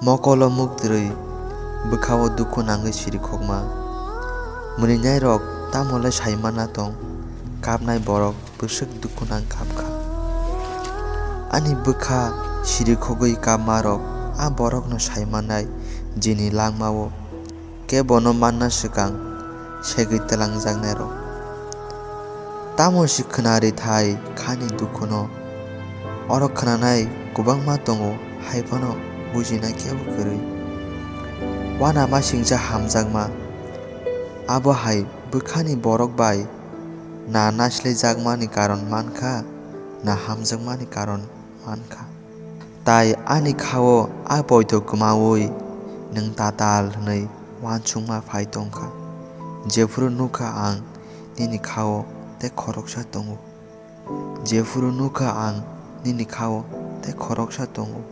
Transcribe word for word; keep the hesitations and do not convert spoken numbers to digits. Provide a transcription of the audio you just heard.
Mokolo muk twrwi bwkha-o dukhu nangwi sirikhokma. Mwnwinairok tamo le sai manna tong, kapnai borok bwswk dukhu nang kap kha. Ani bwkha sirikhogwi kapmarok a borokno sai mannai, jini langma-o kebono manna swkang segwi twlangjaknairok. Tamo se khwnarwi thai khani dukhuno. Oro khwnanai kwbangma tongo, hai phano bujina kebo kwrwi. Uanamasingcha hamjakma, abo hai bwkhani borok bai na naislejakmani karon man kha, na hamjakmani karon man kha. Tai ani kha-o a poito kwmaui nwng tatal hwnwi uansukma phai tong kha. Jephuru nuk kha ang nini kha-o tei khoroksa tongo. Jephuru nuk kha ang nini kha-o tei khoroksa tongo.